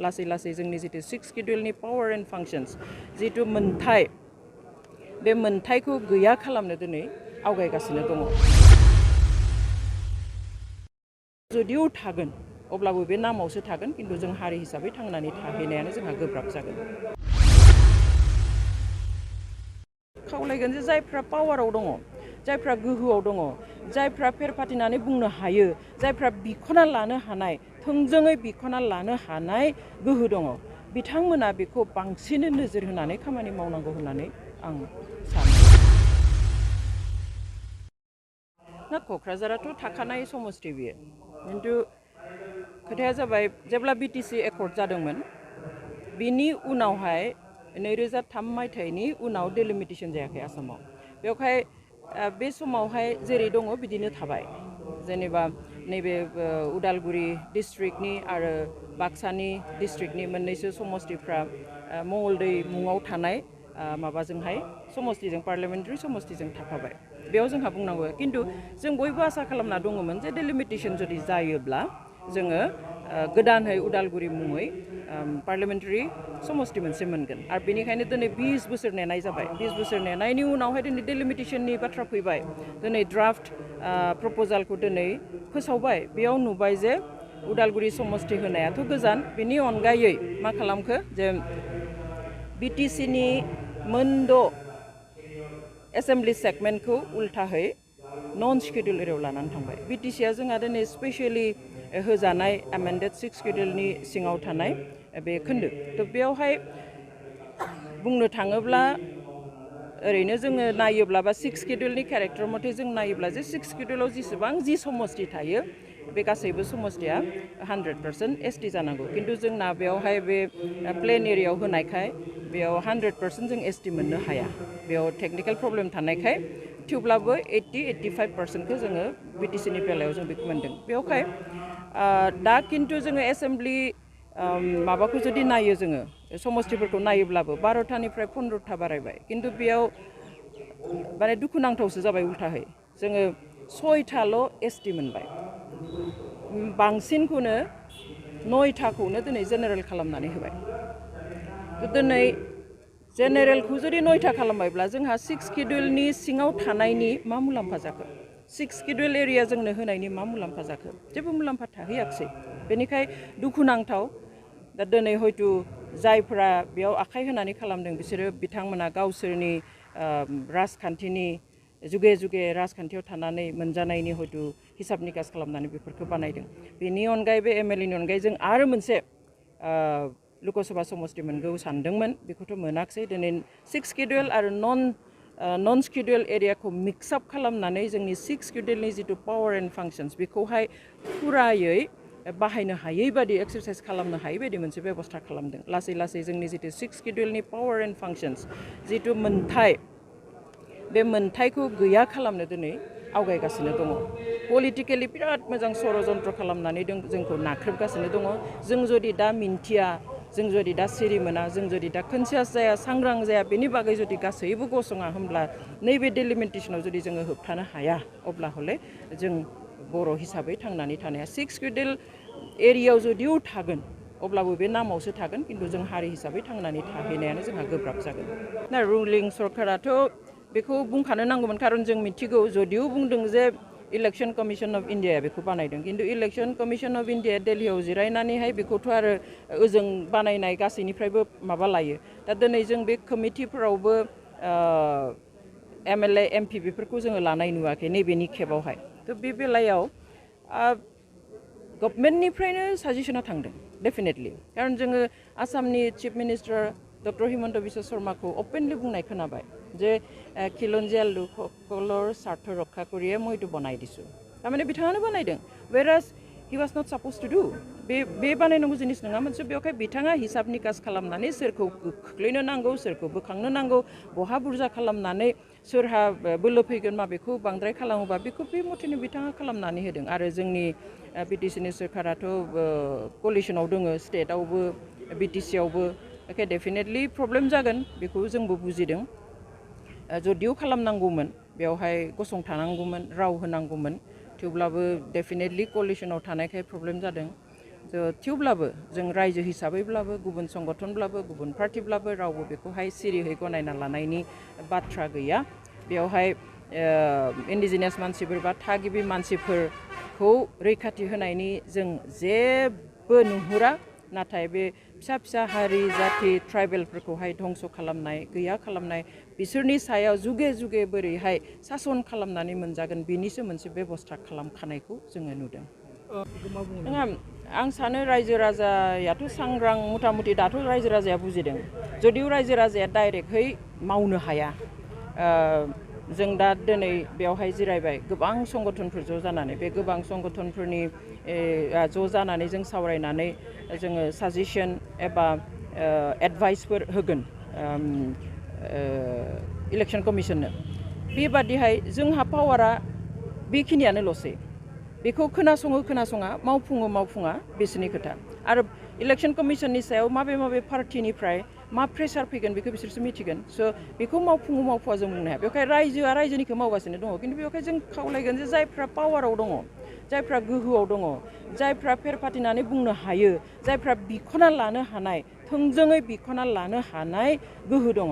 लासै लासै जोंनि जितु 6 शेड्यूलनि पावर एंड फांक्शन्स जितु मोनथाय बे मोनथायखौ गैया खालामनो दिनै आवगायगासिनो दङ जुदिও थागोन अब्लाबो बे नामावसो थागोन किन्तु जों हारि हिसाबै थांनानै थाहैनायानो जोंहा गोब्राब जागोन खावलायगोन जे जायफ्रा पावाराव दङ जायफ्रा गोहोआव दङ जायफ्रा फेरफाथिनानै बुंनो हायो जायफ्रा बिख'ना लानो हानाय थोंजोङै बिख'ना लानो हानाय गोहो दङ बिथांमोना बेखौ बांसिनै नोजोर होनानै खामानि मावनांगौ होननानै आं सानो ना क'क्राझाराथ' थाखानाय समस्ति बियो किन्तु खोथाया जाबाय जेब्ला बिटिसि एकर्ड जादोंमोन बिनि उनावहाय 2003 मायथाइनि उनाव डेलिमिटेशन जायाखै आसामाव बेवहाय बे समावहाय जेरै दङ बिदिनो थाबाय जेनेबा नैबे उदालगुरि डिस्ट्रिक्टनि आरो बाक्सानि डिस्ट्रिक्टनि मोननैसो समस्तिफ्रा मंगलदै मुङाव थानाय माबाजोंहाय समस्तिजों पार्लियामेन्टारि समस्तिजों थाफाबाय बेयाव जोंहा बुंनांगौ किन्तु जों बयबो आसा खालामना दङमोन जे डेलिमिटेशन जुदि जायोब्ला जोङो गोदानहै उदालगुरि मुङै पार्लियामेन्टारि समस्ति मोनसे मोनगोन आरो बेनिखायनो दिनै 20 बोसोर नेनाय जाबाय 20 बोसोर नेनायनि उनावहाय दिनै डेलिमिटेशननि बाथ्रा फैबाय दिनै ड्राफ्ट प्रप'जालखौ दिनै फोसावबाय बेयाव नुबाय जे उदालगुरि समस्ति होनायाथ' गोजान बेनि अनगायै मा खालामखो जे बिटिसिनि मोनद' एसेम्बलि सेगमेन्टखौ उल्थाहै नन शेड्यूल एरियायाव लानानै थांबाय बिटिसिया जोंहा दिनै स्पेसियेलि होजानाय एमेन्डेड 6 शेड्यूलनि सिङाव थानाय बे खोन्दो थ' बेयावहाय बुंनो थाङोब्ला ओरैनो जोङो नायोब्ला बा 6 शेड्यूलनि केरेक्टार मथे जों नायोब्ला जे 6 शेड्यूलाव जेसेबां जि समस्ति थायो बे गासैबो समस्तिया 100% एसटि जानांगौ किन्तु जोंना बेयावहाय बे प्लेन एरियायाव होनायखाय बेयाव 100% जों एसटि मोननो हाया बेयाव टेक्निकेल प्रब्लेम थानायखाय थेवब्लाबो 80-85%खौ जोङो बिटिसिनि बेलायाव जों बेखौ मोन्दों बेयावहाय दा किन्तु जोङो एसेम्बलि माबाखौ जुदि नायो जोङो समस्तिफोरखौ नायोब्लाबो 12थानिफ्राय 15था बारायबाय किन्तु बेयाव माने दुखुनांथावसो जाबाय उल्थाहै जोङो 6थाल' एसटि मोनबाय बांसिनखौनो 9थाखौनो दिनै जेनेरेल खालामनानै होबाय दिनै जेनेरेलखौ जुदि 9था खालामबायब्ला जोंहा 6 शेड्यूलनि सिङाव थानायनि मा मुलाम्फा जाखो 6 शेड्यूल एरिया जोंनो होनायनि मा मुलाम्फा जाखो जेबो मुलाम्फा थाहैयाखसै बेनिखाय दुखुनांथाव दा दिनै हयतो जायफ्रा बेयाव आखाइ होनानै खालामदों बिसोरो बिथांमोना गावसोरनि राजखान्थिनि जुगे जुगे राजखान्थियाव थानानै मोनजानायनि हयतो हिसाब निकास खालामनानै बेफोरखौ बानायदों बेनि अनगायै बे एमएलएनि अनगायै जों आरो मोनसे लोकसभा समस्ति मोनगौ सानदोंमोन बेखौथ' मोनाखसै दिनै 6 शेड्यूल आरो नन शेड्यूल एरियाखौ मिक्सआप खालामनानै जोंनि 6 शेड्यूलनि जितु पावर एंड फांक्शन्स बेखौहाय फुरायै बाहायनो हायै बादि एक्सारसाइज खालामनो हायै बादि मोनसे बेबस्था खालामदों लासै लासै जोंनि जितु 6 शेड्यूलनि पावर एंड फांक्शन्स जितु मोनथाय बे मोनथायखौ गैया खालामनो दिनै आवगायगासिनो दङ पलिटिकेलि बिराद मोजां षड़यन्त्र खालामनानै जोंखौ नाख्रेबगासिनो दङ जों जुदि दा मिन्थिया जों जुदि दा सिरि मोना जों जुदि दा कनसियास जाया सांग्रां जाया बेनि बागै जुदि गासैबो गसङा होमब्ला नैबे डेलिमिटेशनाव जुदि जोङो होबथानो हाया अब्ला हले जों बर' हिसाबै थांनानै थानाया 6 शेड्यूल एरियायाव जुदिও थागोन अब्लाबो बे नामावसो थागोन किन्तु जों हारि हिसाबै थांनानै थाहैनायानो जोंहा गोब्राब जागोन ना रुलिं सरकाराथ' बेखौ बुंखानो नांगौमोन खारन जों मिथिगौ जदिও बुंदों जे इलेक्शन कमिशन अफ इन्डिया बेखौ बानायदों किन्तु इलेक्शन कमिशन अफ इन्डिया दिल्लीयाव जिरायनानैहाय बेखौथ' आरो ओजों बानायनाय गासैनिफ्रायबो माबा लायो दा दिनै जों बे कमिटिफोरावबो एमएलए एमपि बेफोरखौ जोङो लानाय नुवाखै नैबेनि खेबावहाय थ' बे बेलायाव गभर्नमेन्टनिफ्रायनो साजेसना थांदों डेफिनेटलि खारन जोङो आसामनि chief minister doctor Himanta Biswa शर्माखौ अपेनलि बुंनाय खोनाबाय जे খিলঞ্জীয়া লোকসকলৰ স্বাৰ্থ ৰক্ষা কৰিয়ে মই এইটো বনাই দিছোঁ তাৰমানে বিথাঙানো বানাইদों whereas he was not supposed to do बे बानायनांगौ जिनिस नङामोन बेवहाय बिथाङा हिसाब निकास खालामनानै सोरखौ खोख्लैनो नांगौ सोरखौ बोखांनो नांगौ बहा बुरजा खालामनानै सोरहा बोलो फैगोन माबेखौ बांद्राय खालामोबा बेखौ बे मथेनो बिथाङा खालामनानै होदों आरो जोंनि बिटिसिनि सोरखाराथ' कलिशनाव दङ स्टेटआवबो बिटिसियावबो ओके डेफिनेटलि प्रब्लेम जागोन बेखौ जोंबो बुजिदों जदिও खालामनांगौमोन बेवहाय गसंथानांगौमोन राव होनांगौमोन थेवब्लाबो डेफिनेटलि कलिशनाव थानायखाय प्रब्लेम जादों थेवब्लाबो जों रायजो हिसाबैब्लाबो गुबुन संगठनब्लाबो गुबुन पार्टिब्लाबो रावबो बेखौहाय सिरियै गनायना लानायनि बाथ्रा गैया बेवहाय इन्डिजिनियास मानसिफोर बा थागिबि मानसिफोरखौ रैखाथि होनायनि जों जेबो नुहुरा नाथाय बे फिसा फिसा हारि जाथि ट्राइबेलफोरखौहाय धंस खालामनाय गैया खालामनाय बिसोरनि सायाव जुगे जुगे बोरैहाय सासन खालामनानै मोनजागोन बिनिसो मोनसे बेबस्था खालामखानायखौ जोङो नुदों नङा आं सानो रायजो राजायाथ' सांग्रां मथा मथि दाथ' रायजो राजाया बुजिदों जुदिव रायजो राजाया डाइरेक्टहै मावनो हाया जों दा दिनै बेवहाय जिरायबाय गोबां संगठनफोर ज' जानानै बे गोबां संगठनफोरनि ज' जानानै जों सावरायनानै जोङो साजेसन एबा एडभाइसफोर होगोन इलेक्शन कमिसननो बेबादिहाय जोंहा पावारा बेखिनियानोल'सै बेखौ खोनासङा मावफुङा बिसोरनि खोथा आरो इलेक्शन कमिसननि सायाव माबे पार्टिनिफ्राय मा प्रेसार फैगोन बेखौ बिसोरसो मिथिगोन स' बेखौ मावफुङा जों बुंनो हाया बेवहाय रायजोआ रायजोनिखौ मावगासिनो दङ खिन्थु बेवहाय जों खावलायगोन जे जायफ्रा पावाराव दङ जायफ्रा गोहोआव दङ जायफ्रा फेर फाथिनानै बुंनो हायो जायफ्रा बिख'ना लानो हानाय थोंजोङै बिख'ना लानो हानाय गोहो दङ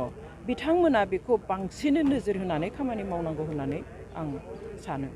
बिथांमोना बेखौ बांसिन नोजोर होनानै खामानि मावनांगौ होननानै आं सानो